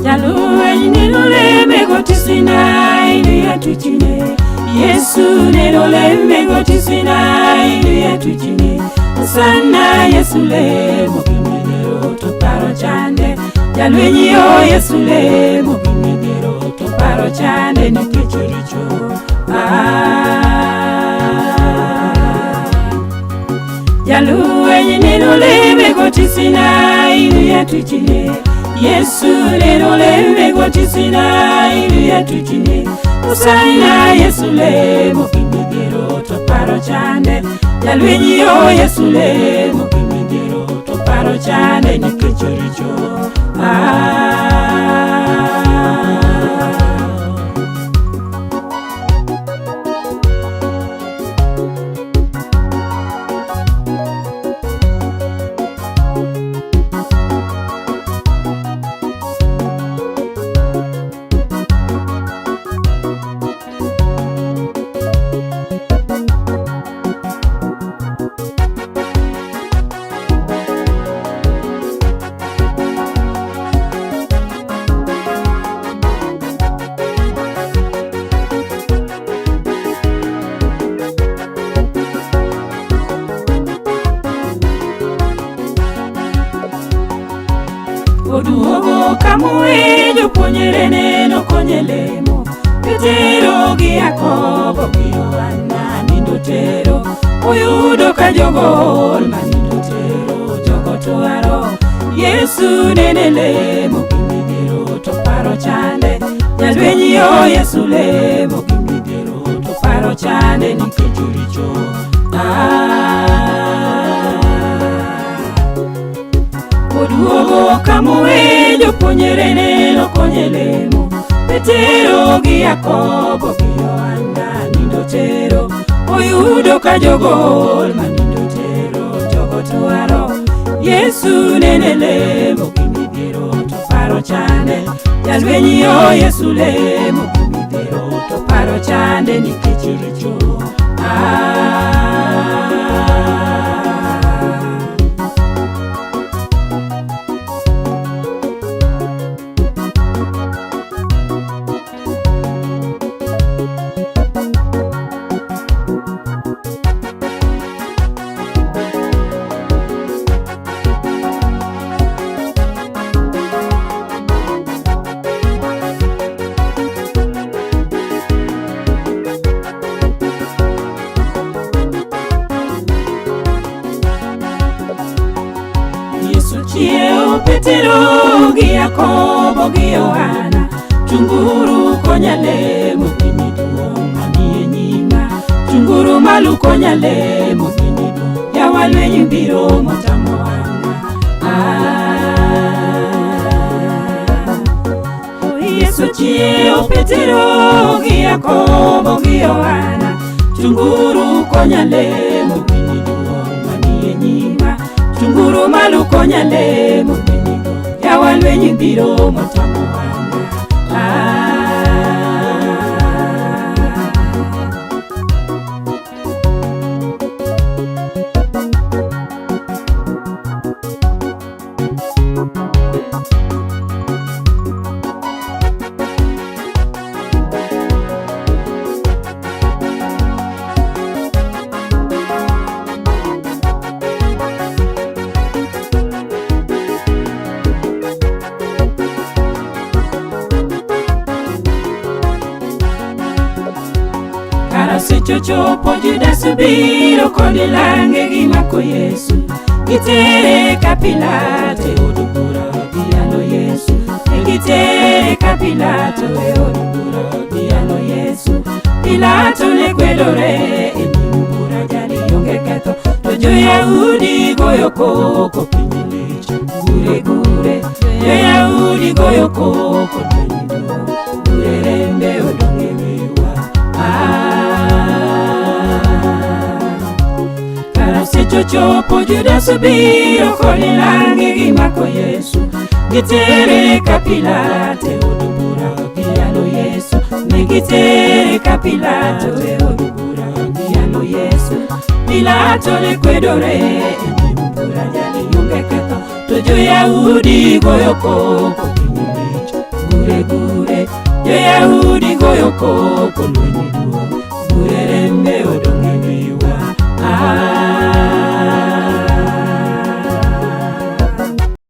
Jalweny neno leme gotisina iluya tuchine. Yesu neno leme gotisina iluya tuchine. Osana Yesu lemo gimidhiero to paro chande. Jalweny yo Yesu lemo gimidhiero to paro chande nikech richo. Jalweny neno leme gotisina iluya tuchine. Yesu neno leme gotisina iluya tuchine. Osana Yesu lemo gimidhiero to paro chande. Jalweny yo Yesu lemo gimidhiero to paro chande nikech richo. Oduogo kamuwe jopuonjrene nokonye lemo. Petero gi Yakobo gi Yohana nindo tero. Oyudo ka jogo ol ma nindo tero, jogo twaro. Yesu nene lemo gi midhiero to paro chande. Jalweny yo Yesu lemo gi midhiero to paro chande nikech richo. Oduogo kamuwe jopuonjrene nokonye lemo. Petero gi Yakobo gi Yohana nindo tero. Oyudo ka jogo ol ma nindo tero, jogo twaro. Yesu nene lemo gi midhiero to paro chande. Jalweny yo Yesu lemo gi midhiero to paro chande nikech richo. Yesu chiewo Petero gi Yakobo gi Yohana. Chunguru konya lemo piny duong' manie nyima. Chunguru malo konya lemo piny duong'. Yawa lweny biro motamo wang'a. Yesu chiewo Petero gi Yakobo gi Yohana. Chunguru konya lemo piny duong' manie nyima. Chunguru malo konya lemo piny duong'. Yawa lweny biro motamo wang'a. Kara seche ochopo Judas obiro kod lange gimako Yesu. Gitere ka Pilato e od bura giyalo Yesu. Gitere ka Pilato e od bura giyalo Yesu. Pilato ne kwedore e nyim bura jali onge ketho. To jo-Yahudi goyo koko piny lich gure gure. Jo-Yahudi goyo koko lweny duong' gure rembe odong' e wiwa. Kara seche ochopo Judas obiro kod lange gimako Yesu. Gitere ka Pilato e od bura giyalo Yesu. Ne gitere ka Pilato e od bura giyalo Yesu. Pilato ne kwedore e nyim bura jali onge ketho. To jo-Yahudi goyo koko piny lich Gure gure, Jo-Yahudi goyo koko lweny.